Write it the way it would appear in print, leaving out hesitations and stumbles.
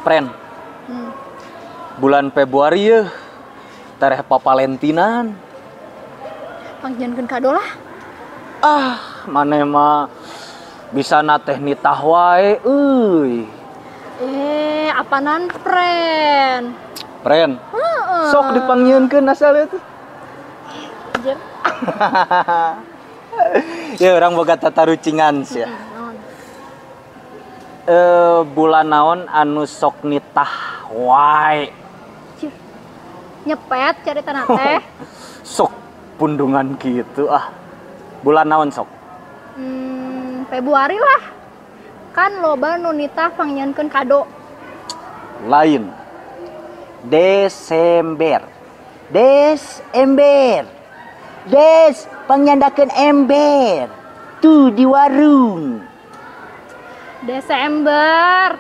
Pren. Bulan Februari ya. Tereh papalentinan. Pangnyieunkeun kado lah. Ah, maneh mah bisa na teh nitah wae euy. Eh, apanan, Pren? Pren. Heeh. Sok dipangnyieunkeun asal itu. Anjir. Ya, urang boga tatarucingan sih ya. Naon? Eh, bulan naon anu sok nitah wae? Cih. Nyepet carita teh. Sok pundungan gitu ah. Bulan naon sok? Februari lah. Kan loba nu nitah pangnyieunkeun kado. Lain. Desember. Desember. Des pangnyandakeun ember. Tuh di warung. Desember.